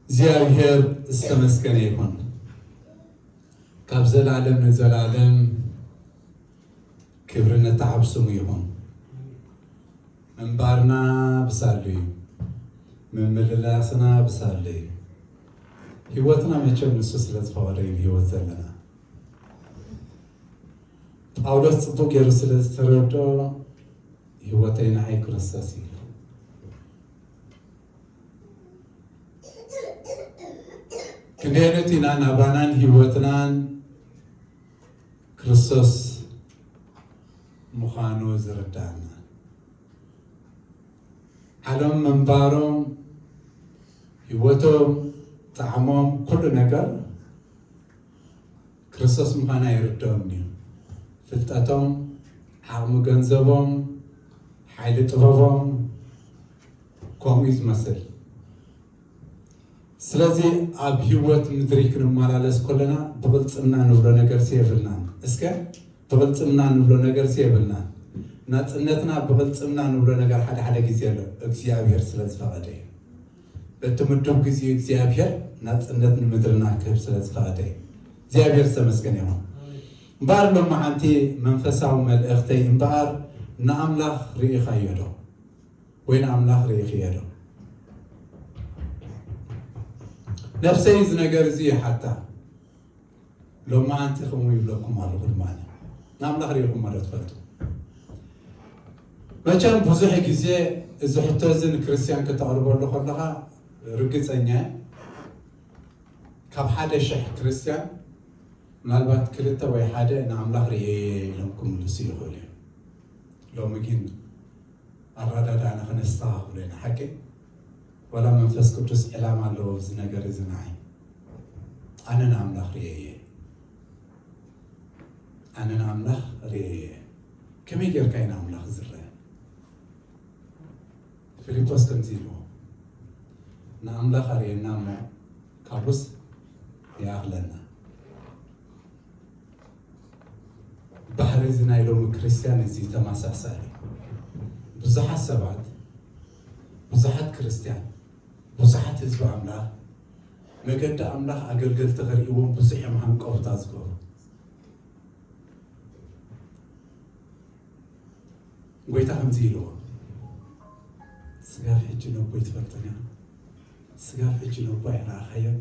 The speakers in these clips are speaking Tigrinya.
እግዚኣብሔር ዝተመስገነ ይኹን። ካብ ዘላለም ንዘላለም ክብሪ ነተዓብ ስሙ ይኹን። ምንባርና ብሳሉ እዩ። ምምልላስና ብሳሉ እዩ። ህይወትና መቸም ንሱ ስለ ዝፈቐደ እዩ ህይወት ዘለና። ጳውሎስ ጽቡቕ ገይሩ ስለ ዝተረድኦ፣ ህይወተይ ንዓይ ክርስቶስ እዩ። ክንደየነት ኢና ናብራናን ህይወትናን ክርስቶስ ምዃኑ ዝርዳእና? ዓለም ምንባሮም፣ ህይወቶም፣ ጣዕሞም፣ ኩሉ ነገር ክርስቶስ ምዃና ይርድኦም እዩ። ፍልጠቶም፣ ዓቕሚ ገንዘቦም፣ ሓይሊ ጥበቦም ከምኡ እዩ ዝመስል። ስለዚ ኣብ ህይወት ምድሪ ክንመላለስ ከለና ብቕልጽምና ንብሎ ነገር የብልናን። እስከ ብቕልጽምና ንብሎ ነገር የብልናን። ናጽነትና ብቕልጽምና ንብሎ ነገር ሓደ ሓደ ግዜ ኣሎ፣ እግዚኣብሔር ስለ ዝፈቐደ እዩ። በቲ ምዱብ ግዜ እግዚኣብሔር ናጽነት ንምድርና ክህብ ስለ ዝፈቐደ እዩ። እግዚኣብሔር ዝተመስገነ ይኹን። እምበኣር ሎማዓንቲ መንፈሳዊ መልእኽተይ እምበኣር ንኣምላኽ ርኢኻዮ ዶ? ወይ ንኣምላኽ ርኢኽዮ ዶ? ነፍሰይ እዚ ነገር እዚ ይሓታ። ሎማዓንቲ ከምኡ ይብለኩም ኣለኹ ድማ ንኣምላኽ ርኢኹሞ ዶ ትፈልጡ? መቸም ብዙሕ ግዜ እዚ ሕቶ እዚ ንክርስትያን ከተቕርበሉ ከለኻ ርግጸኛ እየ፣ ካብ ሓደ ሽሕ ክርስትያን ምናልባት ክልተ ወይ ሓደ ንኣምላኽ ርእየ ኢሎም ክምልሱ ይኽእሉ እዮም። ሎሚ ግን ኣረዳድኣና ከነስተኻኽሎ ኢና። ሓቂ ዋላ መንፈስ ቅዱስ ዕላማ ኣለዎ ኣብዚ ነገር እዚ። ንዓይ ኣነ ንኣምላኽ ርእየ እየ፣ ኣነ ንኣምላኽ ርእየ እየ። ከመይ ጌርካ እዩ ንኣምላኽ ዝረአ? ፊልጶስ ከምዚ ኢልዎ፣ ንኣምላኽ ኣርእየና እሞ ካብኡስ ይኣኽለና። ባህሪ እዚ ናይ ሎሚ ክርስትያን እዚ ተመሳሳሊ። ብዙሓት ሰባት፣ ብዙሓት ክርስትያን፣ ብዙሓት ህዝቢ ኣምላኽ መገዲ ኣምላኽ ኣገልገልቲ ክርእይዎም ብዙሕ እዮም ሃንቀውታ ዝገብሩ። ጎይታ ከምዚ ኢልዎ፣ ስጋብ ሕጂ ነቦይ ትፈልጥን ኢኻ? ስጋብ ሕጂ ነቦ ኣይረኣኻዮን?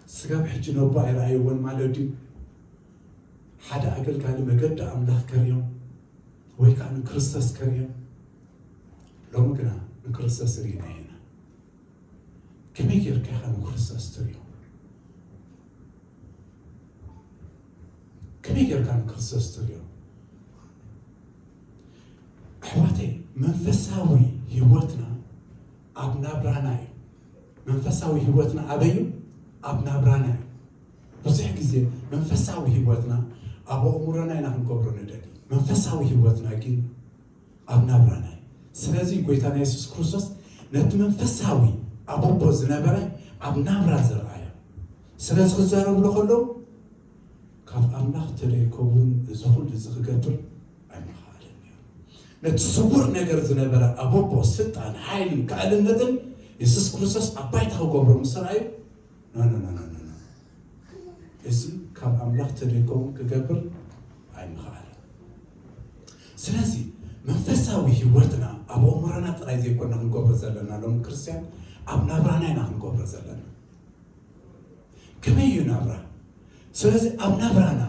ስጋብ ሕጂ ነቦ ኣይረኣይዎን ማለት ድዩ? ሓደ ኣገልጋሊ መገዲ ኣምላኽ ከርእዮም ወይ ከዓ ንክርስቶስ ከርእዮም? ሎሚ ግና ንክርስቶስ ርኢናዮ ኢና። ከመይ ጌርካ ኢኻ ንክርስቶስ ትርእዮ? ከመይ ጌርካ ንክርስቶስ ትርእዮ? ኣሕዋተይ፣ መንፈሳዊ ህይወትና ኣብ ናብራና እዩ። መንፈሳዊ ህይወትና ኣበይ እዩ? ኣብ ናብራና እዩ። ብዙሕ ግዜ መንፈሳዊ ህይወትና ኣብ ኣእምሮና ኢና ክንገብሮ ንደሊ። መንፈሳዊ ህይወትና ግን ኣብ ናብራና እዩ። ስለዚ ጎይታና የሱስ ክርስቶስ ነቲ መንፈሳዊ ኣብ ኣቦ ዝነበረ ኣብ ናብራ ዘርኣዮ። ስለዚ ክዛረብሉ ከለዉ ካብ ኣምላኽ ተደይከውን እዚ ኩሉ እዚ ክገብር ኣይምኸኣለን ነይሩ። ነቲ ስውር ነገር ዝነበረ ኣብ ኣቦ ስልጣን፣ ሓይልን ክኣልነትን የሱስ ክርስቶስ ኣብ ባይታ ክገብሮ ምስ ረኣዩ፣ ኖ፣ ኖ፣ ኖ፣ ኖ፣ ኖ፣ ኖ። እዚ ካብ ኣምላኽ ተደይከውን ክገብር ኣይምኸኣለን። ስለዚ መንፈሳዊ ህይወትና ኣብ ኣእምሮና ጥራይ ዘይኮና ክንገብሮ ዘለና፣ ሎም ክርስትያን ኣብ ናብራና ኢና ክንገብሮ ዘለና። ከመይ እዩ ናብራ? ስለዚ ኣብ ናብራና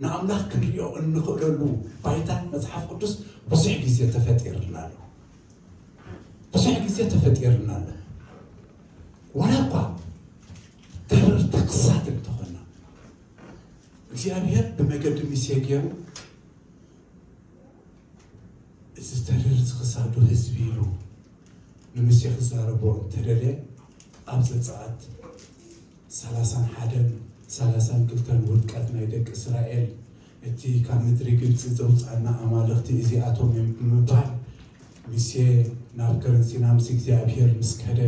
ንኣምላኽ ክንሪኦ እንኽእለሉ ባይታ መጽሓፍ ቅዱስ ብዙሕ ግዜ ተፈጢርና ኣሎ። ብዙሕ ግዜ ተፈጢርና ኣሎ። ዋላ እኳ ተረርቲ ክሳት እንተኾና፣ እግዚኣብሔር ብመገዲ ሙሴ ገይሩ እዚ ተሪር ዝኽሳዱ ህዝቢ ኢሉ ንሙሴ ክዛረቦ እንተደልየ፣ ኣብ ዘጸኣት ሰላሳን ሓደን ሰላሳን ክልተን ውድቀት ናይ ደቂ እስራኤል፣ እቲ ካብ ምድሪ ግብጺ ዘውጻና ኣማልኽቲ እዚኣቶም እዮም ብምባል፣ ሙሴ ናብ ከረን ሲና ምስ እግዚኣብሔር ምስ ከደ፣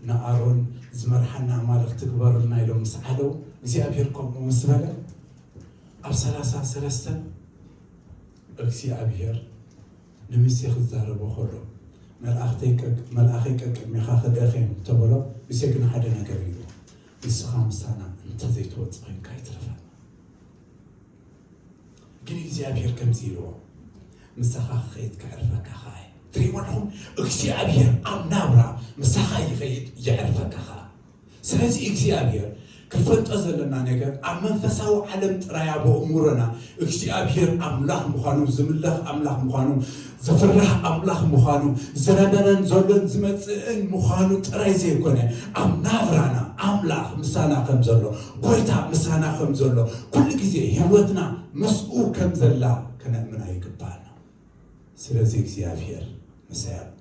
ንኣሮን ዝመርሓና ኣማልኽቲ ግበሩልና ኢሎም ምስ ዓለው፣ እግዚኣብሔር ከምኡ ምስ በለ፣ ኣብ ሰላሳ ሰለስተን እግዚኣብሔር ንሙሴ ክዛረቦ ከሎ፣ መልኣኸይ ቀቅድሜኻ ክደኸ እንተበሎ፣ ብሰግና ሓደ ነገር ኢሉ፣ ንስኻ ምሳና እንተዘይትወፅእ ኮይንካ ኣይትረፈና። ግን እግዚኣብሔር ከምዚ ኢልዎ፣ ምሳኻ ክኸይድ ከዕርፈካ ኸዓ እየ። ትሪእዎ ኣለኹም? እግዚኣብሔር ኣብ ናብራ ምሳኻ ይኸይድ የዕርፈካ ኸዓ። ስለዚ እግዚኣብሔር ክፈልጦ ዘለና ነገር ኣብ መንፈሳዊ ዓለም ጥራይ ኣብ ኣእምሮና እግዚኣብሔር ኣምላኽ ምዃኑ፣ ዝምለኽ ኣምላኽ ምዃኑ፣ ዝፍራሕ ኣምላኽ ምዃኑ፣ ዝነበረን ዘሎን ዝመጽእን ምዃኑ ጥራይ ዘይኮነ፣ ኣብ ናብራና ኣምላኽ ምሳና ከም ዘሎ፣ ጎይታ ምሳና ከም ዘሎ፣ ኩሉ ግዜ ህይወትና ምስኡ ከም ዘላ ከነእምና ይግባና። ስለዚ እግዚኣብሔር ምሳይ ኣሎ።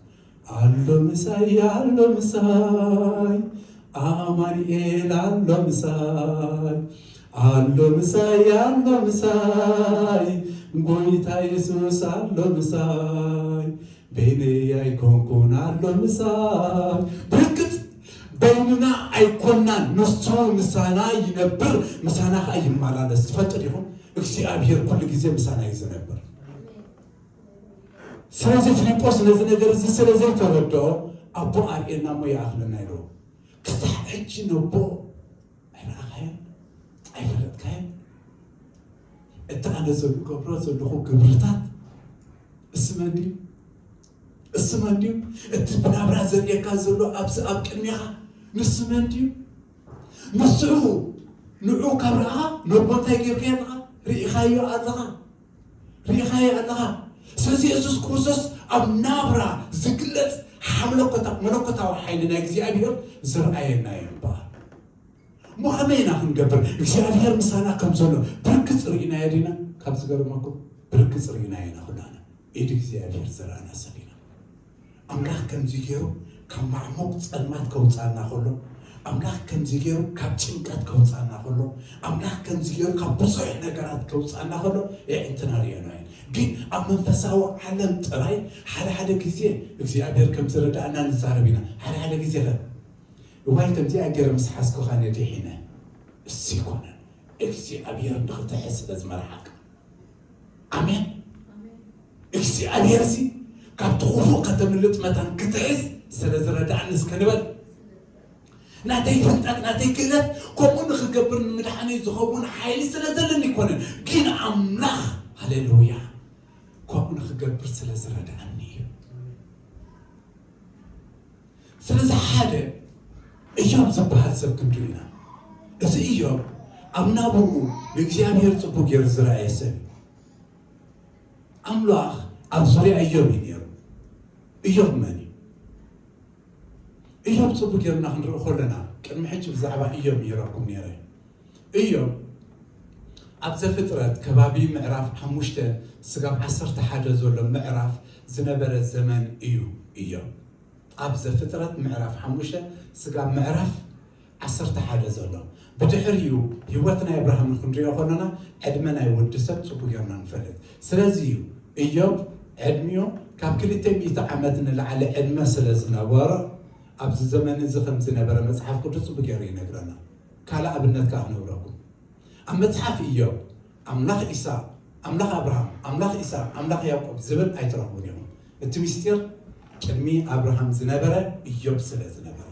ኣሎ ምሳይ፣ ኣሎ ምሳይ፣ ኣማኑኤል ኣሎ ምሳይ፣ ኣሎ ምሳይ፣ ኣሎ ምሳይ፣ ጎይታ የሱስ ኣሎ ምሳይ፣ በይነይ ኣይኮንኩን ኣሎ ምሳይ። ብርግጽ በይንና ኣይኮናን፣ ንሱ ምሳና ይነብር፣ ምሳና ኸዓ ይመላለስ። ትፈልጡ ዲኹም? እግዚኣብሔር ኩሉ ግዜ ምሳና እዩ ዝነብር። ስለዚ ፊልጶስ ነዚ ነገር እዚ ስለ ዘይተረድኦ፣ ኣቦ ኣርእየና እሞ ይኣኽለና ኢልዎ። ክሳዕ ሕጂ ነቦ ኣይረኣኻዮን? ኣይፈለጥካዮን? እቲ ኣነ ዝገብሮ ዘለኹ ግብርታት እሱ መን ድዩ? እሱ መን ድዩ? እቲ ብናብራ ዘርእየካ ዘሎ ኣብዚ ኣብ ቅድሜኻ ንሱ መን ድዩ? ንስኡ ንዑ ካብ ረኣኻ ነቦ እንታይ ጌርካዮ ኣለኻ? ርኢኻዮ ኣለኻ? ርኢኻዮ ኣለኻ? ስለዚ የሱስ ክርስቶስ ኣብ ናብራ ዝግለጽ ሓምለኮታ-፣ መለኮታዊ ሓይሊ ናይ እግዚኣብሔር ዝረኣየና እዩ እምበኣር። እሞ ከመይ ኢና ክንገብር? እግዚኣብሔር ምሳና ከም ዘሎ ብርግጽ ርኢናዮ ዲና? ካብ ዝገርመኩም ብርግጽ ርኢናዮ ኢና ኩላና። ኢድ እግዚኣብሔር ዝረኣና ሰብ ኢና። ኣምላኽ ከምዚ ገይሩ ካብ ማዕሙቕ ጸልማት ከውጻና ከሎ፣ ኣምላኽ ከምዚ ገይሩ ካብ ጭንቀት ከውጻና ከሎ፣ ኣምላኽ ከምዚ ገይሩ ካብ ብዙሕ ነገራት ከውጻና ከሎ፣ የዕንትና ርእየና እዩ። ግን ኣብ መንፈሳዊ ዓለም ጥራይ ሓደ ሓደ ግዜ እግዚኣብሔር ከም ዝረዳእና ንዛረብ ኢና። ሓደ ሓደ ግዜ ኸ፣ እዋይ ከምዚኣ ገይረ ምስ ሓዝኩኻ ነዲሒነ። እሱ ይኮነን። እግዚኣብሔር ንኽትሕዝ ስለ ዝመርሓካ። ኣሜን። እግዚኣብሔር ሲ ካብቲ ክፉእ ከተምልጥ መታን ክትሕዝ ስለ ዝረዳእኒ እስከ ንበል። ናተይ ፍልጠት፣ ናተይ ክእለት ከምኡ ንኽገብር ንምድሓነይ ዝኸውን ሓይሊ ስለ ዘለኒ ይኮነን። ግን ኣምላኽ፣ ሃሌሉያ፣ ከምኡ ንኽገብር ስለ ዝረዳእኒ እዩ። ስለዚ ሓደ እዮብ ዝበሃል ሰብ ክንርኢ ኢና። እዚ እዮብ ኣብ ናብርኡ ንእግዚኣብሔር ጽቡቕ ገይሩ ዝረኣየ ሰብ እዩ። ኣምላኽ ኣብ ዙርያ እዮብ እዩ ነይሩ። እዮብ መን እዩ? እዮብ ጽቡቕ ጌርና ክንርኢ ከለና፣ ቅድሚ ሕጂ ብዛዕባ እዮብ ነይረኩም ነይረ። እዮብ ኣብ ዘፍጥረት ከባቢ ምዕራፍ ሓሙሽተ ስጋብ ዓሰርተ ሓደ ዘሎ ምዕራፍ ዝነበረ ዘመን እዩ እዮብ። ኣብ ዘፍጥረት ምዕራፍ ሓሙሽተ ስጋብ ምዕራፍ ዓሰርተ ሓደ ዘሎ። ብድሕሪኡ ህይወት ናይ ኣብርሃም ክንሪኦ ከለና ዕድመ ናይ ወዲ ሰብ ጽቡቕ ጌርና ንፈልጥ። ስለዚ እዩ እዮብ ዕድሚኡ ካብ ክልተ ሚእቲ ዓመት ንላዕሊ ዕድመ ስለ ዝነበሮ ኣብዚ ዘመን እዚ ከም ዝነበረ መጽሓፍ ቅዱስ ጽቡቕ ገይሩ ይነግረና። ካልእ ኣብነት ከኣ ክነግረኩም። ኣብ መጽሓፍ እዮብ ኣምላኽ ኢሳቕ፣ ኣምላኽ ኣብርሃም፣ ኣምላኽ ኢሳቕ፣ ኣምላኽ ያዕቆብ ዝብል ኣይትረኽቡን ኢኹም። እቲ ምስጢር ቅድሚ ኣብርሃም ዝነበረ እዮብ ስለ ዝነበረ።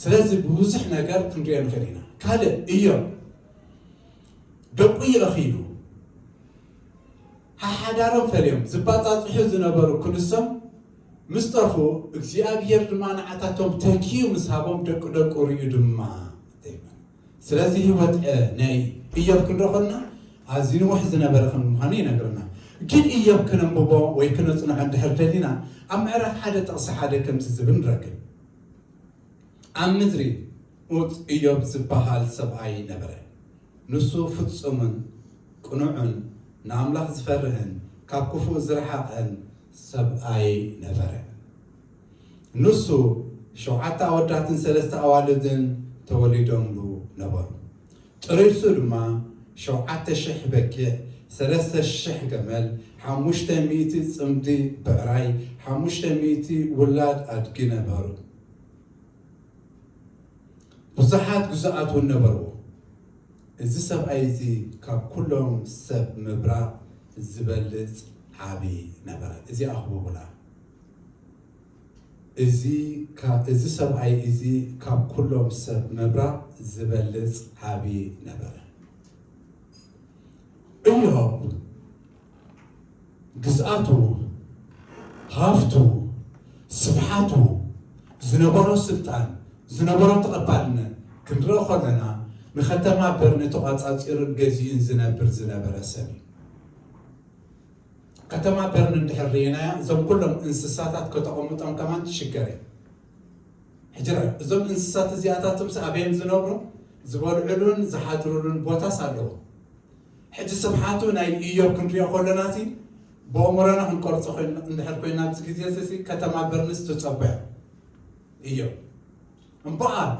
ስለዚ ብብዙሕ ነገር ክንሪኦ ንኽእል ኢና። ካልእ እዮብ ደቁ የእኺሉ ሓሓዳሮም ፈልዮም ዝባጻጽሑ ዝነበሩ ክንሶም ምስ ጠፍኡ እግዚኣብሔር ድማ ንዓታቶም ተኪኡ ምስ ሃቦም ደቂ ደቁ ርእዩ ድማ። ስለዚ ህይወት፣ እ፣ ናይ እዮብ ክንርኢ ከለና ኣዝዩ ንውሕ ዝነበረ ከም ምዃኑ ይነግረና። ግን እዮብ ክነንብቦ ወይ ክነጽንዖ እንድሕር ደሊና ኣብ ምዕራፍ ሓደ ጥቕሲ ሓደ ከምዚ ዝብል ንረክብ። ኣብ ምድሪ ኡጽ እዮብ ዝበሃል ሰብኣይ ነበረ። ንሱ ፍጹምን ቅኑዕን ንኣምላኽ ዝፈርህን ካብ ክፉእ ዝረሓቐን ሰብኣይ ነበረ። ንሱ ሸውዓተ ኣወዳትን ሰለስተ ኣዋልድን ተወሊዶምሉ ነበሩ። ጥሪቱ ድማ ሸውዓተ ሽሕ በጊዕ፣ ሰለስተ ሽሕ ገመል፣ ሓሙሽተ ሚእቲ ጽምዲ ብዕራይ፣ ሓሙሽተ ሚእቲ ውላድ ኣድጊ ነበሩ። ብዙሓት ግዙኣት እውን ነበርዎ። እዚ ሰብኣይ እዚ ካብ ኩሎም ሰብ ምብራቕ ዝበልጽ ዓቢ ነበረ። እዚኣ ክቡቡላ። እዚ ካ-፣ እዚ ሰብኣይ እዚ ካብ ኩሎም ሰብ ምብራቕ ዝበልጽ ዓቢ ነበረ። ኢዮብ ግዝኣቱ፣ ሃፍቱ፣ ስፍሓቱ፣ ዝነበሮ ስልጣን፣ ዝነበሮ ተቐባልነት ክንርኢ ከለና፣ ንከተማ በርኒ ተቋጻጺሩን ገዚኡን ዝነብር ዝነበረ ሰብ እዩ። ከተማ በርኒ እንድሕር ርኢናያ፣ እዞም ኩሎም እንስሳታት ከተቐምጦም ከማን ትሽገር እያ። ሕጂ ርአ፣ እዞም እንስሳት እዚኣታትምስ ኣበይ እዮም ዝነብሩ? ዝበልዕሉን ዝሓድሩሉን ቦታስ ኣለዎ። ሕጂ ስፍሓቱ ናይ ኢዮብ ክንሪኦ ከለና ሲ፣ ብኣእምሮና ክንቀርጾ ኮይና፣ እንድሕር ኮይና ኣብዚ ግዜ እዚ ሲ፣ ከተማ በርኒስ ትጸበዮ ኢዮብ። እምበኣር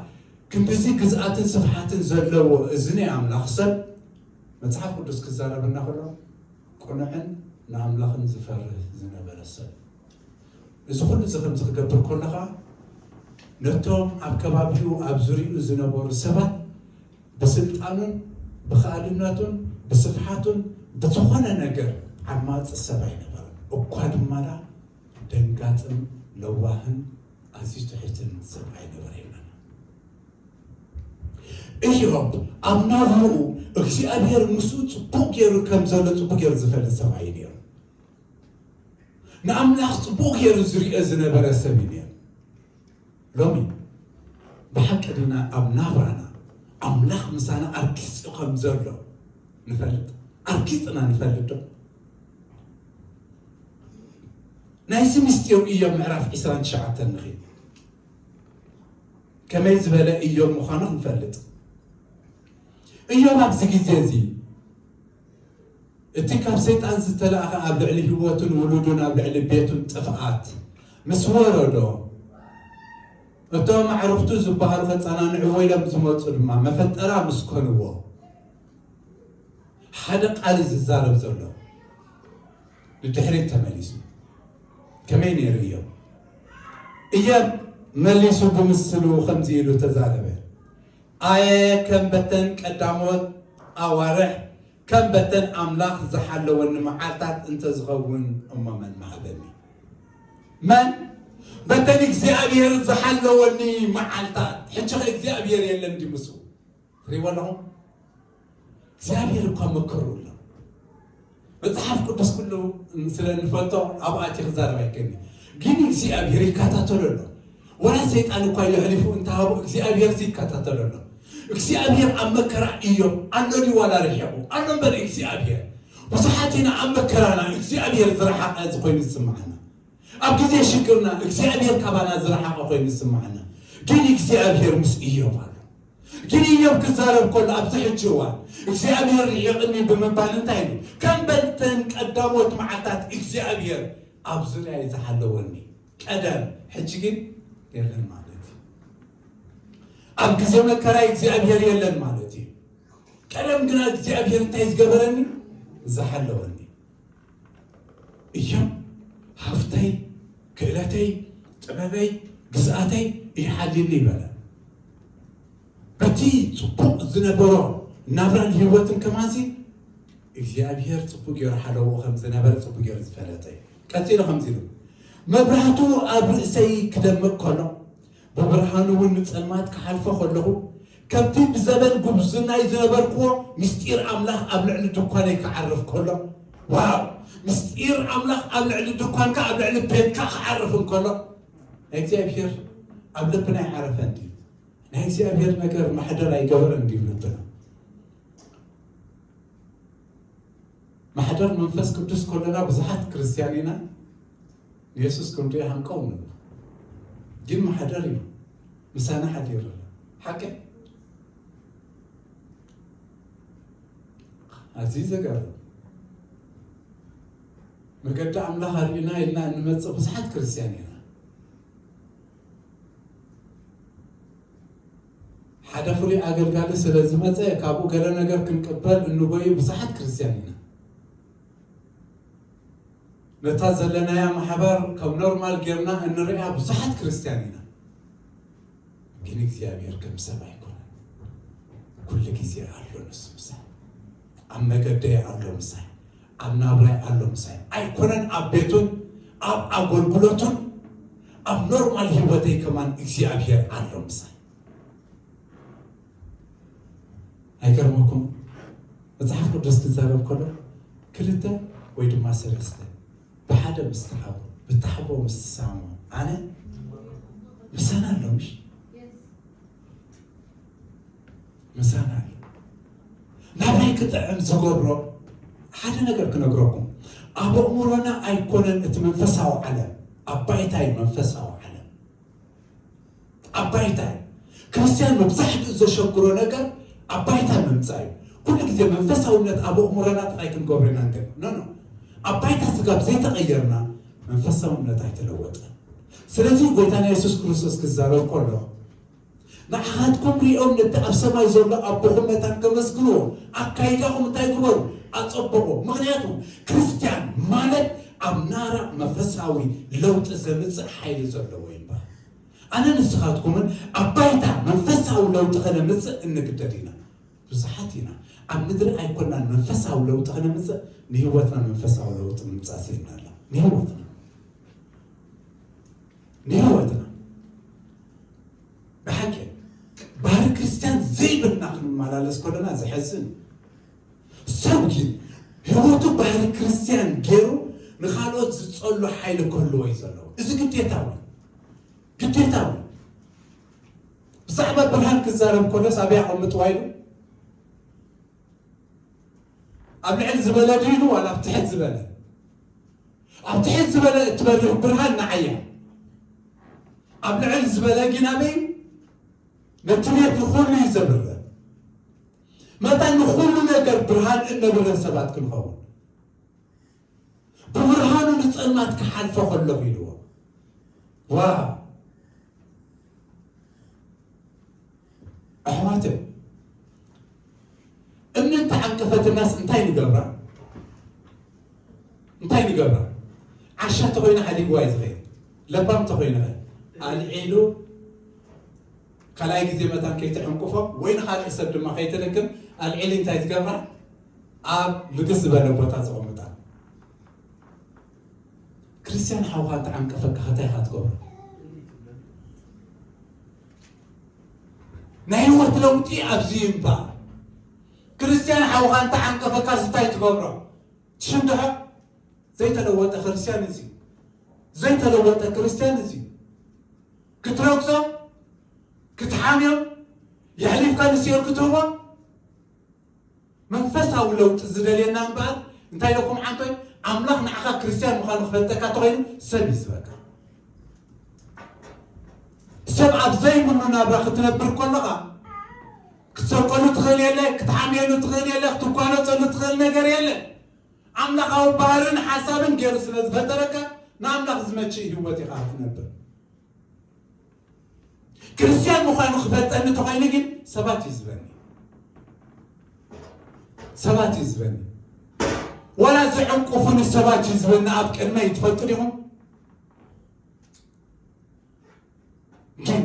ክንድዚ ግዝኣትን ስፍሓትን ዘለዎ እዚ ናይ ኣምላኽ ሰብ፣ መጽሓፍ ቅዱስ ክዛረበና ከሎ ቅኑዕን ንኣምላኽን ዝፈርህ ዝነበረ ሰብ። እዚ ኩሉ እዚ ከምዚ ክገብር ከሎ ኸኣ፣ ነቶም ኣብ ከባቢኡ ኣብ ዙርያኡ ዝነበሩ ሰባት ብስልጣኑን ብኽኣልነቱን ብስፍሓቱን ብዝኾነ ነገር ዓማጺ ሰብ ኣይነበረን። እኳ ድማ ደንጋጽን ለዋህን ኣዝዩ ትሑትን ሰብ ኣይነበረ ይብለና። ኢዮብ ኣብ ናብርኡ እግዚኣብሔር ምስኡ ጽቡቕ ገይሩ ከም ዘሎ ጽቡቕ ገይሩ ዝፈልጥ ሰብኣይ እዩ ነይሩ። ንኣምላኽ ጽቡቕ ገይሩ ዝሪኦ ዝነበረ ሰብ እዩ ነይሩ። ሎሚ ብሓቂ ዲና ኣብ ናብራና ኣምላኽ ምሳና ኣርጊጹ ከም ዘሎ ንፈልጥ? ኣርጊጽና ንፈልጥ ዶ? ናይዚ ምስጢር ኢዮብ ምዕራፍ ዕስራን ትሽዓተን ንኺድ። ከመይ ዝበለ ኢዮብ ምዃኑ ክንፈልጥ። ኢዮብ ኣብዚ ግዜ እዚ እቲ ካብ ሰይጣን ዝተላእኸ ኣብ ልዕሊ ህይወቱን ውሉዱን ኣብ ልዕሊ ቤቱን ጥፍኣት ምስ ወረዶ፣ እቶም ኣዕሩኽቱ ዝበሃሉ ከጸናንዕዎ ኢሎም ዝመጹ ድማ መፈጠራ ምስ ኮንዎ፣ ሓደ ቃል እዩ ዝዛረብ ዘሎ። ንድሕሪት ተመሊሱ ከመይ ነይሩ ኢዮብ? ኢዮብ መሊሱ ብምስሉ ከምዚ ኢሉ ተዛረበ፣ ኣየ ከም በተን ቀዳሞት ኣዋርሕ፣ ከም በተን ኣምላኽ ዝሓለወኒ መዓልታት እንተዝኸውን እሞ መን ምሃበኒ? መን በተን እግዚኣብሔር ዝሓለወኒ መዓልታት? ሕጂ ኸ እግዚኣብሔር የለን ድዩ ምስኡ? ትሪእዎ ኣለኹም? እግዚኣብሔር እኳ መከሩ ኣሎ። መጽሓፍ ቅዱስ ኩሉ ስለ እንፈልጦ ኣብኡ ኣትየ ክዛረብ ኣይክእልን። ግን እግዚኣብሔር ይከታተሎ ኣሎ። ወላ ሰይጣን እኳ ኢሉ ኣሕሊፉ እንተሃቦ እግዚኣብሔር እዚ ይከታተሎ ኣሎ። እግዚኣብሔር ኣብ መከራ ኢዮብ ኣሎ ድዩ ዋላ ርሒቑ? ኣሎ እምበር እግዚኣብሔር። ብዙሓት ኢና ኣብ መከራና እግዚኣብሔር ዝረሓቐ እዚ ኮይኑ ዝስምዓና። ኣብ ግዜ ሽግርና እግዚኣብሔር ካባና ዝረሓቐ ኮይኑ ዝስምዓና። ግን እግዚኣብሔር ምስ ኢዮብ ኣሎ። ግን ኢዮብ ክዛረብ ከሎ ኣብዚ ሕጂ እዋን እግዚኣብሔር ርሒቕኒ ብምባል እንታይ ኢሉ? ከም በተን ቀዳሞት መዓልታት እግዚኣብሔር ኣብ ዙርያይ ዝሓለወኒ። ቀደም፣ ሕጂ ግን የለን ማለት እዩ። ኣብ ግዜ መከራይ እግዚኣብሔር የለን ማለት እዩ። ቀደም ግና እግዚኣብሔር እንታይ ዝገበረኒ? ዝሓለወኒ። ኢዮብ ሃፍተይ፣ ክእለተይ፣ ጥበበይ፣ ግዝኣተይ እዩ ሓልዩኒ በለ። በቲ ጽቡቕ ዝነበሮ ናብራን ህይወትን ከማንሲ እግዚኣብሔር ጽቡቕ ገይሩ ሓለዎ ከም ዝነበረ ጽቡቕ ገይሩ ዝፈለጠ እዩ። ቀጺሉ ከምዚ ኢሉ፣ መብራህቱ ኣብ ርእሰይ ክደምቕ ከሎ፣ ብብርሃኑ እውን ንጸልማት ክሓልፎ ከለኹ፣ ከምቲ ብዘበን ጉብዝናይ ዝነበርክዎ ምስጢር ኣምላኽ ኣብ ልዕሊ ድኳነይ ክዓርፍ ከሎ፣ ዋው! ምስጢር ኣምላኽ ኣብ ልዕሊ ድኳንካ፣ ኣብ ልዕሊ ቤትካ ክዓርፍ እንከሎ፣ ናይ እግዚኣብሔር ኣብ ልብና ኣይዓረፈን ድዩ? ናይ እግዚኣብሔር ነገር ማሕደር ኣይገበረን ድዩ ልብና? ማሕደር መንፈስ ቅዱስ ከለና ብዙሓት ክርስትያን ኢና፣ ንየሱስ ክንሪኦ ሃንቀው ንብል። ግን ማሕደር እዩ፣ ምሳና ሓዲሩ ኣሎ። ሓቂ? ኣዝዩ ዘገርም። መገዲ ኣምላኽ ኣርእዩና ኢልና እንመጽእ ብዙሓት ክርስትያን ኢና። ሓደ ፍሉይ ኣገልጋሊ ስለ ዝመጸ፣ ካብኡ ገለ ነገር ክንቅበል እንጎዩ ብዙሓት ክርስትያን ኢና። ነታ ዘለናያ ማሕበር ከም ኖርማል ጌርና እንሪኣ ብዙሓት ክርስትያን ኢና። ግን እግዚኣብሔር ከም ሰብ ኣይኮነን። ኩሉ ግዜ ኣሎ ንሱ ምሳይ። ኣብ መገደይ ኣሎ ምሳይ። ኣብ ናብራይ ኣሎ ምሳይ። ኣይኮነን ኣብ ቤቱን ኣብ ኣገልግሎቱን ኣብ ኖርማል ህይወተይ ከማን እግዚኣብሔር ኣሎ ምሳይ። ኣይገርመኩም? መጽሓፍ ቅዱስ ክዛረብ ከሎ ክልተ ወይ ድማ ሰለስተ ብሓደ ምስ ተሓቡ፣ ብተሓቦ ምስ ተሳሙ፣ ኣነ ምሳና ኣሎ፣ ምሽ? ምሳና ኣሎ። ናብይ ክጥዕም ዝገብሮ ሓደ ነገር ክነግረኩም። ኣብ ኣእምሮና ኣይኮነን እቲ መንፈሳዊ ዓለም፣ ኣብ ባይታይ መንፈሳዊ ዓለም። ኣብ ባይታይ። ክርስትያን መብዛሕትኡ ዘሸግሮ ነገር ኣብ ባይታይ ምምጻእ እዩ። ኩሉ ግዜ መንፈሳውነት ኣብ ኣእምሮና ጥራይ ክንገብሮ ኢና ንደሊ። ኖ፣ ኖ። ኣብ ባይታ ስጋ ዘይተቐየርና መንፈሳውነት ኣይተለወጠን። ስለዚ ጎይታና የሱስ ክርስቶስ ክዛረብ ከሎ ንዓኻትኩም ሪኦም ነቲ ኣብ ሰማይ ዘሎ ኣቦኹም መታን ከመስግንዎ ኣካይዳኹም እንታይ ግበሩ? ኣጸብቑ። ምኽንያቱ ክርስትያን ማለት ኣብ ናራ መንፈሳዊ ለውጢ ዘምጽእ ሓይሊ ዘለዎ ይበሃል። ኣነ ንስኻትኩምን ኣብ ባይታ መንፈሳዊ ለውጢ ከነምጽእ እንግደድ ኢና። ብዙሓት ኢና ኣብ ምድሪ ኣይኮናን መንፈሳዊ ለውጢ ከነምጽእ ንህይወትና መንፈሳዊ ለውጢ ምምጻእ ስኢንና ኣሎ። ንህይወትና ንህይወትና ብሓቂ ባህሪ ክርስትያን ዘይብልና ክንመላለስ ከለና ዘሐዝን እዩ። ሰብ ግን ህይወቱ ባህሪ ክርስትያን ገይሩ ንኻልኦት ዝጸሉ ሓይሊ ክህልዎ እዩ ዘለዎ። እዚ ግዴታ እውን ግዴታ እውን ብዛዕባ ብርሃን ክዛረብ ከሎስ ኣበይ ኣቐምጥዋ ኢሉ ኣብ ልዕል ዝበለ ድዩ ኢሉ ዋላ ኣብ ትሕት ዝበለ? ኣብ ትሕት ዝበለ እትበርህ ብርሃን ንዓያ ኣብ ልዕል ዝበለ ግን ኣበይ ነቲ ቤት ንኹሉ እዩ ዘብርህ። መታን ንኹሉ ነገር ብርሃን እነብርህ ሰባት ክንኸውን ብብርሃኑ ንጸልማት ክሓልፎ ከለኹ ኢልዎ። ዋ ኣሕዋተ እምኒ እንተዓንቀፈትናስ እንታይ ንገብራ? እንታይ ንገብራ? ዓሻ ተኾይና ሓዲግዋ እዩ ዝኸይድ። ለባም ተኾይና ኣልዒሉ ካልኣይ ግዜ መታን ከይትዕንቅፎ ወይ ንኻልእ ሰብ ድማ ከይትልክም ኣልዒሊ እንታይ ትገብራ? ኣብ ልግስ ዝበለ ቦታ ዘቐምጣ። ክርስትያን ሓውኻ እንተዓንቀፈካ እንታይ ኢኻ ትገብሮ? ናይ ህይወት ለውጢ ኣብዚ እምባ ክርስትያን ሓውኻ እንተዓንቀፈካ እንታይ ትገብሮ? ትሽንድሖ? ዘይተለወጠ ክርስትያን እዚ ዘይተለወጠ ክርስትያን እዚ ክትረግጾ ክትሓምዮ የሕሊፍካ ንስዮ ክትህቦ መንፈሳዊ ለውጢ ዝደልየና እምበኣር እንታይ ኢለኩም ዓንቶይ ኣምላኽ ንዓኻ ክርስትያን ምዃኑ ክፈልጠካ ተኾይኑ ሰብ እዩ ዝበካ። ሰብ ኣብ ዘይብሉ ናብራ ክትነብር ከለኻ ክትሰርቀሉ ትኽእል የለ፣ ክትሓምየሉ ትኽእል የለ፣ ክትጓነፀሉ ትኽእል ነገር የለ። ኣምላኻዊ ባህርን ሓሳብን ገይሩ ስለ ዝፈጠረካ ንኣምላኽ ዝመችእ ህይወት ኢኻ ክትነብር። ክርስትያን ምዃኑ ክፈልጠኒ ተኾይኑ ግን ሰባት እዩ ዝበኒ። ሰባት እዩ ዝበኒ። ዋላ ዝዕንቁፉኒ ሰባት እዩ ዝበኒ ኣብ ቅድመይ ትፈልጡ ዲኹም? ግን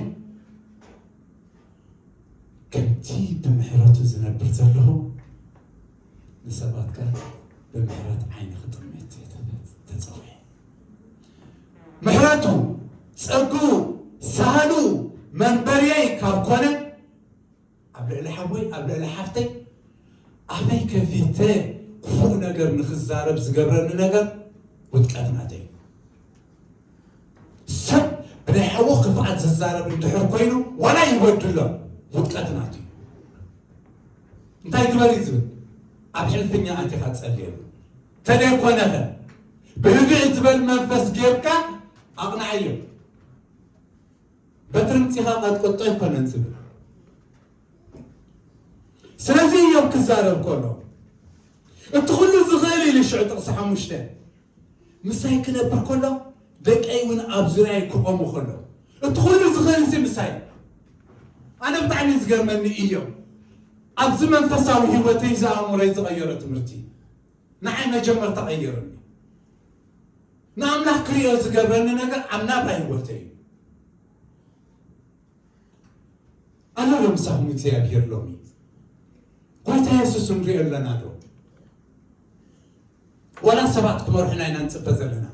ከምቲ ብምሕረቱ ዝነብር ዘለኹ ንሰባት ከ ብምሕረት ዓይኒ ክጥምት ተጸውዐ። ምሕረቱ ጸግኡ ሳህሉ መንበርየይ ካብ ኮነ ኣብ ልዕሊ ሓወይ ኣብ ልዕሊ ሓፍተይ ኣበይ ከፊተ ክፉእ ነገር ንክዛረብ ዝገብረኒ ነገር ውድቀት ናተይ። ሰብ ብናይ ሓዉ ክፍኣት ዝዛረብ እንድሕር ኮይኑ ዋላ ይበድሎ ውድቀት ናቱ እዩ። እንታይ ግበር እዩ ዝብል ኣብ ሕልፍኛ ኣቲኻ ጸልየሉ ተደይኮነኸ ብህድእ ዝበል መንፈስ ጌርካ ኣቕንዓዮ። በትሪ ምጺኻ ቀጥቅጦ ኣይኮነን ዝብል። ስለዚ እዮም ክዛረብ ከሎ እቲ ኩሉ ዝኽእል ኢሉ ሽዑ ጥቕሲ ሓሙሽተ ምሳይ ክነብር ከሎ ደቀይ እውን ኣብ ዙርያይ ክቐሙ ከሎ እቲ ኩሉ ዝኽእል እዚ ምሳይ ኣነ ብጣዕሚ ዝገርመኒ እዮም ኣብዚ መንፈሳዊ ህይወተይ ዝኣእምሮይ ዝቐየረ ትምህርቲ ንዓይ መጀመርታ ቀየረኒ ንኣምላኽ ክሪኦ ዝገብረኒ ነገር ኣብ ናብራ ህይወተይ እዩ ኣሎ ዶ ምሳኹም እግዚኣብሔር ሎሚ ጎይታ የሱስ ንሪኦ ኣለና ዶ ዋላ ሰባት ክመርሑና ኢና ንፅበ ዘለና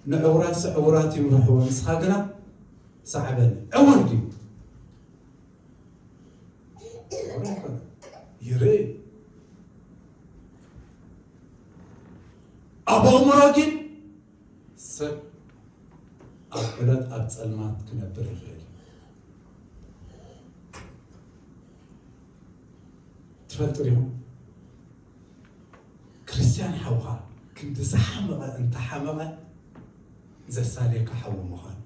ንዕውራትሲ ዕውራት ይምርሕዎ፣ ንስኻ ግና ሰዓበኒ። ዕውር ድዩ? ይርኢ። ኣብ ኣእምሮ ግን ሰብ ኣብ ዕለት ኣብ ጸልማት ክነብር ይኽእል። ትፈልጡ ዲኹም? ክርስትያን ሓውኻ ክንዲ ዝሓመቐ እንተሓመቐ ዘሳልየካ ሓዊ ምዃኑ።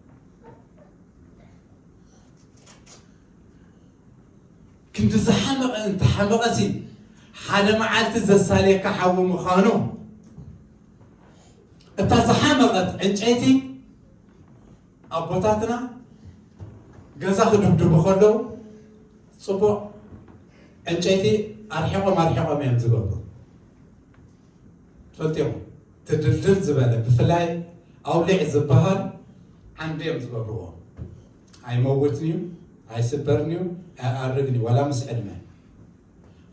ክንዲ ዝሓመቐ እንተሓመቐሲ ሓደ መዓልቲ ዘሳልየካ ሓዊ ምዃኑ። እታ ዝሓመቐት ዕንጨይቲ ኣቦታትና ገዛ ክድብድቡ ከለዉ ጽቡቕ ዕንጨይቲ ኣርሒቖም ኣርሒቖም እዮም ዝገብሩ። ትፈልጥዮም ትድልድል ዝበለ ብፍላይ ኣውሊዕ ዝበሃል ዓንዲ እዮም ዝገብርዎ። ኣይመውትን እዩ፣ ኣይስበርን እዩ፣ ኣይኣርግን እዩ ዋላ ምስ ዕድመ።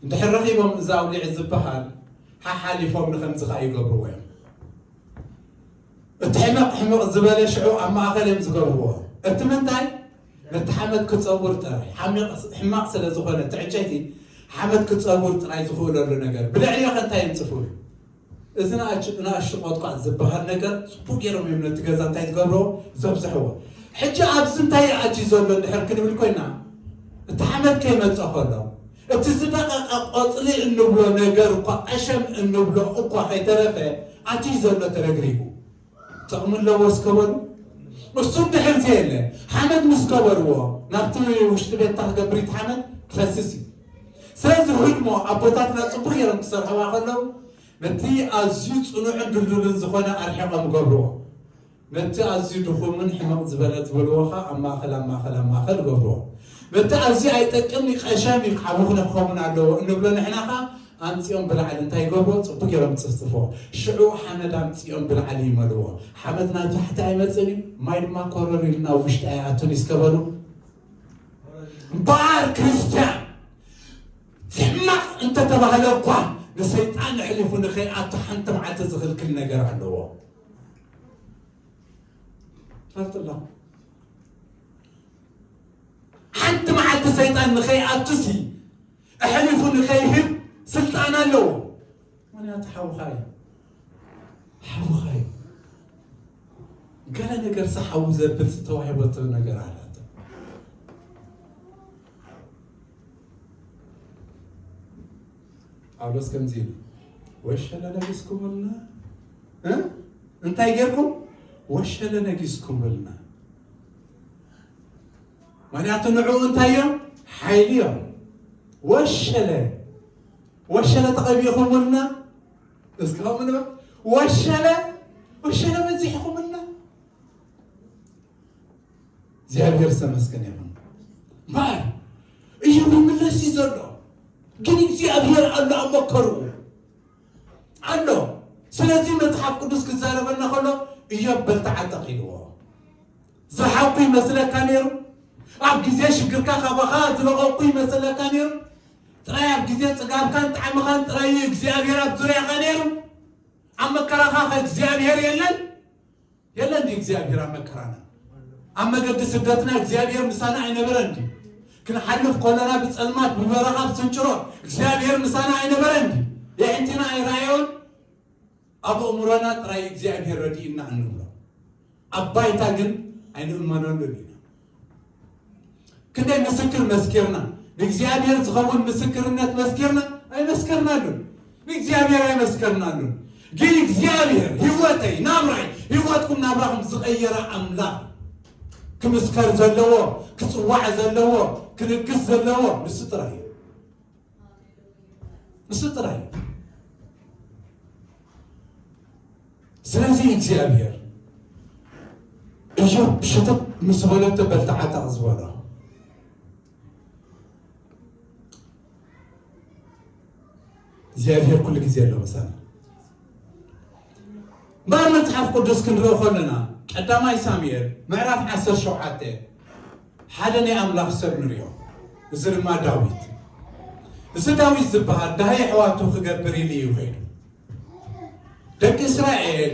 እንድሕር ረኺቦም እዚ ኣውሊዕ ዝበሃል ሓሓሊፎም ንኸምዚ ኸዓ ይገብርዎ እዮም። እቲ ሕመቕ ሕመቕ ዝበለ ሽዑ ኣብ ማእኸል እዮም ዝገብርዎ። እቲ ምንታይ ነቲ ሓመድ ክፀውር ጥራይ ሕማቕ ስለ ዝኾነ እቲ ዕንጨይቲ ሓመድ ክፀውር ጥራይ ዝኽእለሉ ነገር ብልዕሊኡ ኸ እንታይ የምፅፉሉ? እዚ ንኣሽቱ ቆጥቋጥ ዝበሃል ነገር ፅቡቅ ገይሮም እዮም ነቲ ገዛ እንታይ ዝገብሮ ዘብዝሕዎ። ሕጂ ኣብዚ እንታይ ኣትዩ ዘሎ እንድሕር ክንብል ኮይና እቲ ሓመድ ከይመፀ ከሎ እቲ ዝደቀቀ ቆፅሊ እንብሎ ነገር እኳ ቀሸም እንብሎ እኳ ከይተረፈ ኣትዩ ዘሎ ተረግሪጉ። ጥቕሚ ኣለዎ እስከ በሉ። እሱ እንድሕር ዘየለ ሓመድ ምስ ከበርዎ ናብቲ ውሽጢ ቤትካ ክገብር እቲ ሓመድ ክፈስስ እዩ። ስለዚ ህድሞ ኣቦታትና ፅቡቅ ገይሮም ክሰርሕዋ ከለዉ ነቲ ኣዝዩ ፅኑዕን ድልዱልን ዝኾነ ኣርሒቖም ገብርዎ። ነቲ ኣዝዩ ድኹምን ሕመቕ ዝበለ ዝበልዎ ኸዓ ኣብ ማእኸል ኣብ ማእኸል ኣብ ማእኸል ገብርዎ። ነቲ ኣዝዩ ኣይጠቅም ይቐሸም ይሓዊ ክነክኸውን ኣለዎ እንብሎ ንሕና ኸዓ ኣምፂኦም ብላዕሊ እንታይ ይገብርዎ? ፅቡቅ ገይሮም ይፅፍፅፍዎ። ሽዑ ሓመድ ኣምፂኦም ብላዕሊ ይመልዎ። ሓመድ ናብ ታሕቲ ኣይመፅን እዩ፣ ማይ ድማ ኮረር ኢሉ ናብ ውሽጢ ኣይኣቱን እዩ እስከ በሉ። እምበኣር ክርስትያን ሕማቕ እንተተባህለ እኳ ንሰይጣን ኣሕሊፉ ንኸይኣቱ ሓንቲ መዓልቲ ዝኽልክል ነገር ኣለዎ። ትፈልጥላ ሓንቲ መዓልቲ ሰይጣን ንኸይኣቱሲ ኣሕሊፉ ንኸይህብ ስልጣን ኣለዎ። ምኽንያቱ ሓውኻ እዩ። ሓውኻ እዩ። ገለ ነገር ሓዊ ዘብል ዝተዋሂበቶ ነገር ኣላቶ። ጳውሎስ ከምዚ ኢሉ ወሸለ ነጊስኩምልና እ እንታይ ጌርኩም ወሸለ ነጊስኩምልና። ምክንያቱ ንዕኡ እንታይ እዮም ሓይሊ እዮም። ወሸለ ወሸለ ተቐቢኹምልና እስከ ከምኡ ንበል። ወሸለ ወሸለ በዚሕኹምልና። እግዚኣብሔር ዝተመስገነ ይኹን። እምበኣር እዮብ ይምለስ እዩ ዘሎ፣ ግን እግዚኣብሔር ኣሎ ኣብ መከርኡ ኣሎ። ስለዚ መጽሓፍ ቅዱስ ክዛረበና ከሎ እዮብ በልተዓጠቕ ኢልዎ። ዝረሓቕኩ ይመስለካ ነይሩ? ኣብ ግዜ ሽግርካ ካባኻ ዝረቐቕኩ ይመስለካ ነይሩ? ጥራይ ኣብ ግዜ ጽጋብካን ጣዕምኻን ጥራይ እዩ እግዚኣብሔር ኣብ ዙርያኻ ነይሩ? ኣብ መከራኻ ከ እግዚኣብሔር የለን? የለን ድዩ እግዚኣብሔር ኣብ መከራና? ኣብ መገዲ ስደትና እግዚኣብሔር ምሳና ኣይነበረን ድዩ? ክንሓልፍ ከለና ብጸልማት ብበረኻ ብስንጭሮ እግዚኣብሔር ምሳና ኣይነበረን ድዩ? የዒንትና ኣይረኣዮን? ኣብ ኣእምሮና ጥራይ እግዚኣብሔር ረድእና እንብሎ፣ ኣብ ባይታ ግን ኣይንእመነሉን ኢና። ክንደይ ምስክር መስኪርና፣ ንእግዚኣብሔር ዝኸውን ምስክርነት መስኪርና ኣይመስከርናሉን። ንእግዚኣብሔር ኣይመስከርናሉን። ግን እግዚኣብሔር ህይወተይ፣ ናብራይ፣ ህይወትኩም ናብራኹም ዝቐየረ ኣምላኽ ክምስከር ዘለዎ፣ ክጽዋዕ ዘለዎ፣ ክንግስ ዘለዎ ንሱ ጥራይ እዩ። ንሱ ጥራይ እዩ። ስለዚ እግዚኣብሔር እዮብ ሽትት ምስ በለቶ በልተዓጠቕ ዝበሎ እግዚኣብሔር ኩሉ ግዜ ኣሎ ምሳና። እምበኣር መጽሓፍ ቅዱስ ክንርኢ ከለና ቀዳማይ ሳሙኤል ምዕራፍ ዓሰርተ ሸውዓተ ሓደ ናይ ኣምላኽ ሰብ ንሪኦ። እዚ ድማ ዳዊት። እዚ ዳዊት ዝበሃል ዳሃይ ኣሕዋቱ ክገብር ኢሉ እዩ ከይዱ። ደቂ እስራኤል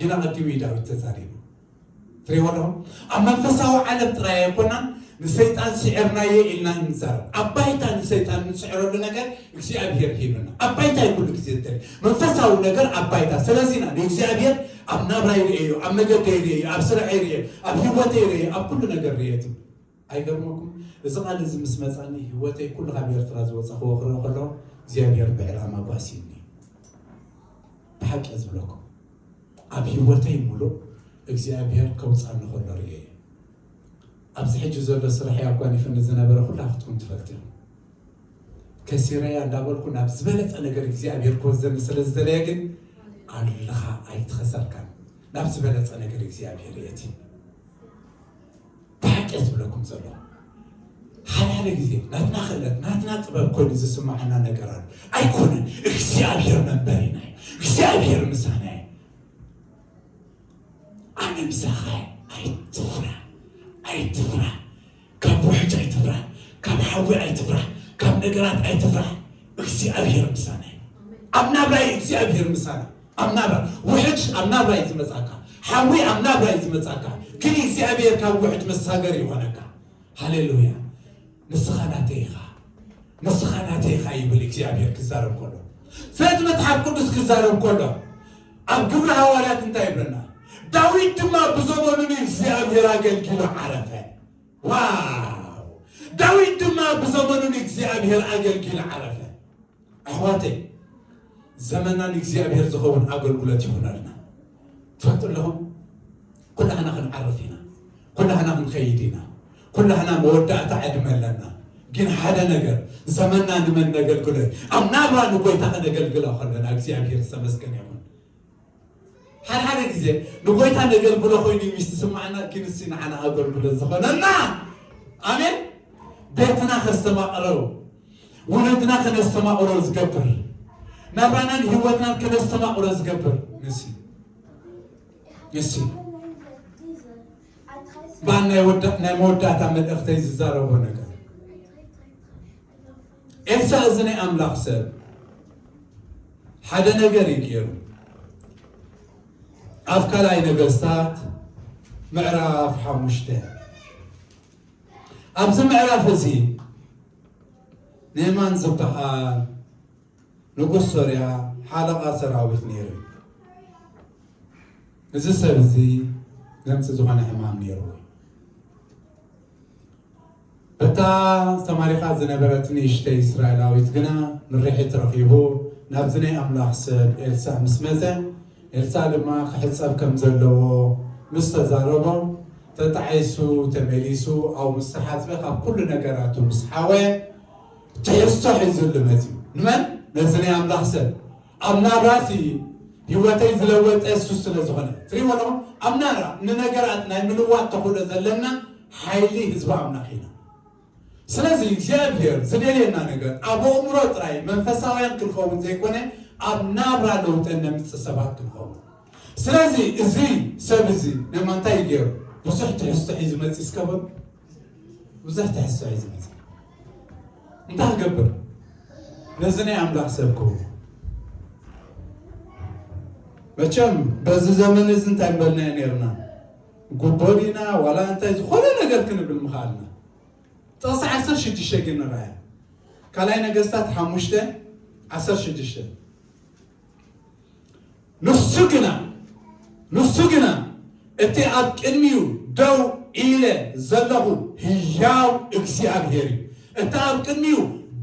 ግን ኣቐዲሙ እዩ ዳዊት ተዛሪቡ። ትሪእዎ ኣለኹም? ኣብ መንፈሳዊ ዓለም ጥራይ ኣይኮናን ንሰይጣን ስዒርናዮ ኢልና እንዛረብ። ኣብ ባይታ ንሰይጣን እንስዕረሉ ነገር እግዚኣብሔር ሂብና። ኣብ ባይታ እዩ ኩሉ ግዜ ዝደሊ። መንፈሳዊ ነገር ኣብ ባይታ። ስለዚ ኢና ንእግዚኣብሔር ኣብ ናብራይ ርእየዮ፣ ኣብ መገደይ ርእየዮ፣ ኣብ ስራሐይ ርእየዮ፣ ኣብ ህይወተይ ርእየዮ፣ ኣብ ኩሉ ነገር ርእየዮ ትብል። ኣይገርመኩም? እዚ ቃል እዚ ምስ መጻኒ ህይወተይ ኩሉ ካብ ኤርትራ ዝወጻኽዎ ክርኢ ከለኹ እግዚኣብሔር ብዕላማ ጓሲኒ። ብሓቂ እየ ዝብለኩም። ኣብ ህይወተይ ሙሉእ እግዚኣብሔር ከውጻኒ ከሎ ርእየ እየ። ኣብዚ ሕጂ ዘሎ ስራሕ ኣጓኒፍኒ ዝነበረ ኩላትኩም ትፈልጡ ኢኹም። ከሲረያ እንዳበልኩ ናብ ዝበለጸ ነገር እግዚኣብሔር ክወስደኒ ስለ ዝደለየ ግን ኣለኻ ኣይትኸሰርካን። ናብ ዝበለጸ ነገር እግዚኣብሔር የእቲ። ብሓቂ እየ ዝብለኩም ዘሎ ሓደ ሓደ ግዜ ናትና ክእለት ናትና ጥበብ ኮይኑ ዝስማዓና ነገር ኣሎ። ኣይኮነን እግዚኣብሔር መንበሪና እዩ። እግዚኣብሔር ምሳና እዩ። ኣነ ምሳኻ እየ። ኣይትፍራ ኣይትፍራ። ካብ ውሕጅ ኣይትፍራ። ካብ ሓዊ ኣይትፍራ። ካብ ነገራት ኣይትፍራ። እግዚኣብሔር ምሳና እዩ። ኣብ ናብራይ እግዚኣብሔር ምሳና ኣብ ናብራ ውሕጅ ኣብ ናብራ እዩ ዝመጻካ። ሓዊ ኣብ ናብራ እዩ ዝመጻካ። ግን እግዚኣብሔር ካብ ውሕጅ መሳገር ይኾነካ። ሃሌሉያ። ንስኻ ናተይ ኢኻ። ንስኻ ናተይ ኢኻ ይብል እግዚኣብሔር ክዛረብ ከሎ። ስለዚ መጽሓፍ ቅዱስ ክዛረብ ከሎ ኣብ ግብሪ ሃዋርያት እንታይ ይብለና? ዳዊት ድማ ብዘመኑ ንእግዚኣብሔር ኣገልጊሉ ዓረፈ። ዋው! ዳዊት ድማ ብዘመኑ ንእግዚኣብሔር ኣገልጊሉ ዓረፈ። ኣሕዋተይ፣ ዘመንና ንእግዚኣብሔር ዝኸውን ኣገልግሎት ይኹነልና። ትፈልጡ ኣለኹም? ኩላህና ክንዓርፍ ኢና። ኩላህና ክንኸይድ ኢና። ኩላህና መወዳእታ ዕድመ ኣለና። ግን ሓደ ነገር፣ ዘመንና ንመን ነገልግሎ? ኣብ ናብራ ንጎይታ ከነገልግሎ ከለና እግዚኣብሔር ዝተመስገነ ይኹን። ሓደ ሓደ ግዜ ንጎይታ ነገልግሎ ኮይኑ እዩ ዝስማዓና፣ ግን እሱ ንዓና ኣገልግሎት ዝኾነና። ኣሜን። ቤትና ከስተማቕረው፣ ውሉድና ከነስተማቕሮ ዝገብር፣ ናብራናን ህይወትናን ከነስተማቕሮ ዝገብር ንሱ ንሱ ባን ናይ ወዳ ናይ መወዳእታ መልእኽተይ ዝዛረቦ ነገር። ኤልሳ እዚ ናይ ኣምላኽ ሰብ ሓደ ነገር እዩ ገይሩ። ኣብ ካልኣይ ነገስታት ምዕራፍ ሓሙሽተ ኣብዚ ምዕራፍ እዚ ንእማን ዝበሃል ንጉስ ሶርያ ሓለቓ ሰራዊት ነይሩ እዩ። እዚ ሰብ እዚ ለምጺ ዝኾነ ሕማም ነይርዎ እዩ። በታ ተማሪኻ ዝነበረት ንእሽተይ እስራኤላዊት ግና ምርሒት ረኺቡ ናብዚ ናይ ኣምላኽ ሰብ ኤልሳዕ ምስ መጸ፣ ኤልሳዕ ድማ ክሕጸብ ከም ዘለዎ ምስ ተዛረቦ፣ ተጣዒሱ ተመሊሱ ኣብኡ ምስ ተሓጽበ ካብ ኩሉ ነገራቱ ምስ ሓወየ ትሕዝቶ ሒዙሉ መጺኡ። ንመን? ነዚ ናይ ኣምላኽ ሰብ። ኣብ ናብራሲ ህይወተይ ዝለወጠ እሱ ስለ ዝኾነ። ትሪእዎ ኣለኹም? ኣብ ናብራ ንነገራት ናይ ምልዋጥ ተኽእሎ ዘለና ሓይሊ ህዝቢ ኣምላኽ ኢና። ስለዚ እግዚኣብሔር ዝደልየና ነገር ኣብ ኣእምሮ ጥራይ መንፈሳውያን ክንኸውን ዘይኮነ ኣብ ናብራ ለውጠ ነምጽእ ሰባት ክንኸውን። ስለዚ እዚ ሰብ እዚ ነማንታይ ገይሩ ብዙሕ ትሕዝቶ ሒዙ መጺእ እስከ በሉ። ብዙሕ ትሕዝቶ እዩ ዝመጽእ። እንታይ ክገብር? ነዚ ናይ ኣምላኽ ሰብ ክህቦ። መቸም በዚ ዘመን እዚ እንታይ ምበልናዮ ነርና? ጉቦ ዲና ዋላ እንታይ ዝኾነ ነገር ክንብል ምኽኣልና። ጥቕሲ ዓሰርተ ሽዱሽተ ግን ንርኣያ። ካልኣይ ነገስታት ሓሙሽተ ዓሰርተ ሽዱሽተ። ንሱ ግና ንሱ ግና እቲ ኣብ ቅድሚኡ ደው ኢለ ዘለኹ ህያው እግዚኣብሔር እዩ። እቲ ኣብ ቅድሚኡ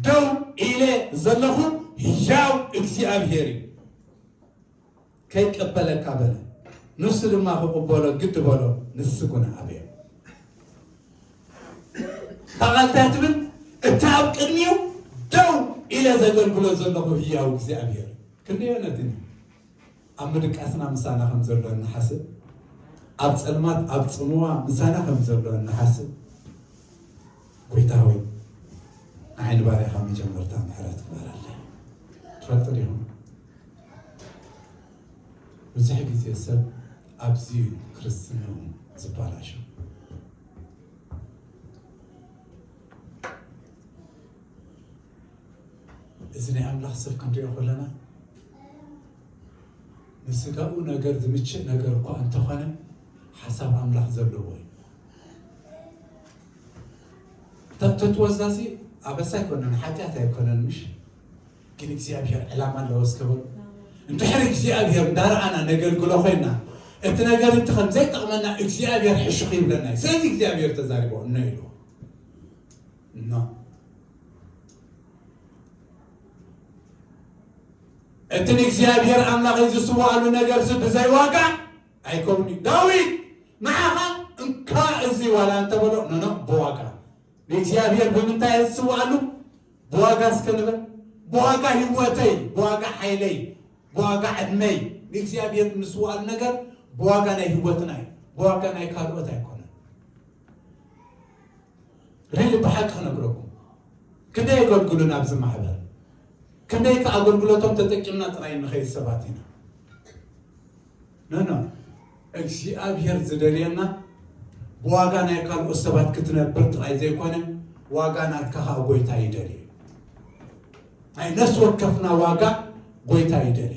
ደው ኢለ ዘለኹ ህያው እግዚኣብሔር እዩ። ከይቀበለካ በለ። ንሱ ድማ ክቕበሎ ግዲ በሎ። ንሱ ግና ኣበዮ። ታቓልታ ትብል እቲ ኣብ ቅድሚኡ ደው ኢለ ዘገልግሎ ዘለኹ ህያው እግዚኣብሔር ክንደዮ ነቲ ኣብ ምድቃስና ምሳና ከም ዘሎ እንሓስብ፣ ኣብ ጸልማት ኣብ ጽምዋ ምሳና ከም ዘሎ እንሓስብ፣ ጎይታ ሆይ ንዓይ ንባርያኻ መጀመርታ ምሕረት ግበረለይ። ትፈልጡ ዲኹም? ብዙሕ ግዜ ሰብ ኣብዚ እዩ ክርስትንኡ ዝበላሾ። እዚ ናይ ኣምላኽ ሰብ ክንሪኦ ከለና ንስጋኡ ነገር ዝምችእ ነገር እኳ እንተኾነ፣ ሓሳብ ኣምላኽ ዘለዎ እዩ። ተትወዛሲ ኣበሳ ኣይኮነን፣ ሓጢኣት ኣይኮነን፣ ምሽ? ግን እግዚኣብሔር ዕላማ ኣለዎ እስከ በሉ። እንድሕር እግዚኣብሔር እንዳረኣና ነገልግሎ ኮይና፣ እቲ ነገር እቲ ከም ዘይጠቕመና እግዚኣብሔር ሕሹኽ ይብለና እዩ። ስለዚ እግዚኣብሔር ተዛሪቦ እኖ ኢልዎ። እኖ። እቲ ንእግዚኣብሔር ኣምላኸይ ዝስዋኣሉ ነገርሲ ብዘይ ዋጋ ኣይከውን እዩ። ዳዊት ንዓኻ እንካ እዚ ዋላ እንተበሎ፣ ኖ፣ ኖ፣ ብዋጋ። ንእግዚኣብሔር ብምንታይ እየ ዝስዋኣሉ? ብዋጋ እስከ ንበል። ብዋጋ ህይወተይ፣ ብዋጋ ሓይለይ፣ ብዋጋ ዕድመይ። ንእግዚኣብሔር እንስዋኣሉ ነገር ብዋጋ ናይ ህይወትና እዩ። ብዋጋ ናይ ካልኦት ኣይኮነን። ሪሊ ብሓቂ ክነግረኩም፣ ክንደይ የገልግሉን ኣብዚ ማሕበር፣ ክንደይ ከ ኣገልግሎቶም ተጠቂምና ጥራይ ንኸይድ ሰባት ኢና። ኖ፣ ኖ። እግዚኣብሔር ዝደልየና ብዋጋ ናይ ካልኦት ሰባት ክትነብር ጥራይ ዘይኮነ፣ ዋጋ ናትካ ኸኣ ጎይታ ይደልየ። ናይ ነፍሲ ወከፍና ዋጋ ጎይታ ይደልየ።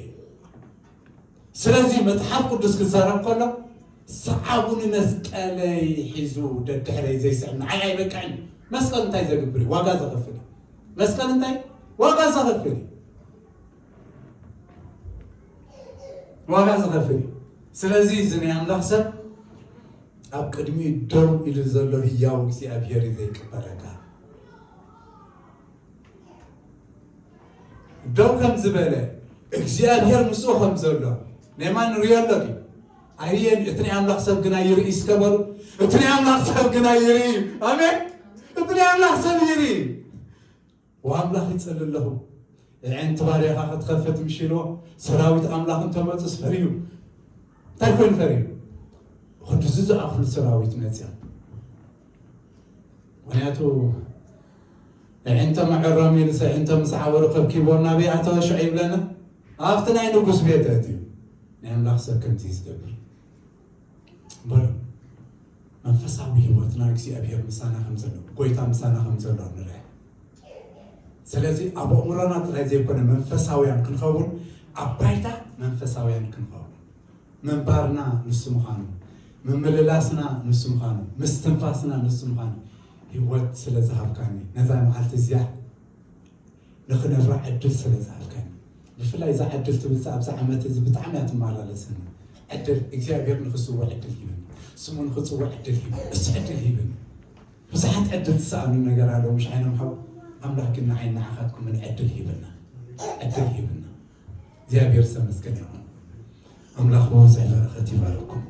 ስለዚ መጽሓፍ ቅዱስ ክዛረብ ከሎ፣ "ሰዓቡኒ መስቀለይ ሒዙ ደድሕረይ ዘይስዕብ ንዓይ ኣይበቅዕን እዩ።" መስቀል እንታይ ዘግብር እዩ? ዋጋ ዘኸፍል እዩ። መስቀል እንታይ? ዋጋ ዘኸፍል እዩ። ዋጋ ዘኸፍል እዩ። ስለዚ እዚ ናይ ኣምላኽ ሰብ ኣብ ቅድሚኡ ደው ኢሉ ዘሎ ህያው እግዚኣብሔር እዩ ዘይቅበለካ። ደው ከም ዝበለ እግዚኣብሔር ምስኡ ከም ዘሎ ናይ ማን ንርእዮ ኣሎ ድዩ? ኣይርእየን። እቲ ናይ ኣምላኽ ሰብ ግና ይርኢ እስከ በሉ። እቲ ናይ ኣምላኽ ሰብ ግና ይርኢ። ኣሜን። እቲ ናይ ኣምላኽ ሰብ ይርኢ። "ወኣምላኽ ይጽሊ ኣለኹ፣ ኣዒንቲ ባርያኻ ክትኸፍት" ምሽ ኢልዎ፣ ሰራዊት ኣምላኽ እንተመጹስ ፈሪሁ። እንታይ ኮይኑ ፈሪሁ? ክንድዚ ዝኣኽሉ ሰራዊት መጽዮም። ምኽንያቱ ኣዒንቶም ኣዕሮም ኢሉስ ኣዒንቶም ምስ ዓወሩ ከብኪብዎም ናበይ ኣተወ ሽዑ ይብለና? ኣብቲ ናይ ንጉስ ቤት ኣእትዩ። ናይ ኣምላኽ ሰብ ከምዚ እዩ ዝገብር። በሉ፣ መንፈሳዊ ህይወትና እግዚኣብሔር ምሳና ከም ዘሎ፣ ጎይታ ምሳና ከም ዘሎ ንርአ። ስለዚ ኣብ ኣእምሮና ጥራይ ዘይኮነ መንፈሳውያን ክንኸውን፣ ኣብ ባይታ መንፈሳውያን ክንኸውን። ምንባርና ንሱ ምዃኑ፣ ምምልላስና ንሱ ምዃኑ፣ ምስትንፋስና ንሱ ምዃኑ ህይወት ስለ ዝሃብካኒ፣ ነዛ መዓልቲ እዚኣ ንኽነብራ ዕድል ስለ ዝሃብካኒ። ብፍላይ እዛ ዕድል ትብል ኣብዛ ዓመት እዚ ብጣዕሚ እያ ትመላለሰኒ። ዕድል፣ እግዚኣብሔር ንኽስውዕ ዕድል ሂብኒ፣ ስሙ ንኽጽውዕ ዕድል ሂብኒ፣ እሱ ዕድል ሂብኒ። ብዙሓት ዕድል ዝሰኣኑ ነገር ኣለዉ፣ ምሽ ዓይኖም ሓው? ኣምላኽ ግን ንዓይን ንዓኻትኩምን ዕድል ሂብና፣ ዕድል ሂብና። እግዚኣብሔር ዝተመስገነ ይኹን። ኣምላኽ ብብዙሕ በረኸት ይባርኩም።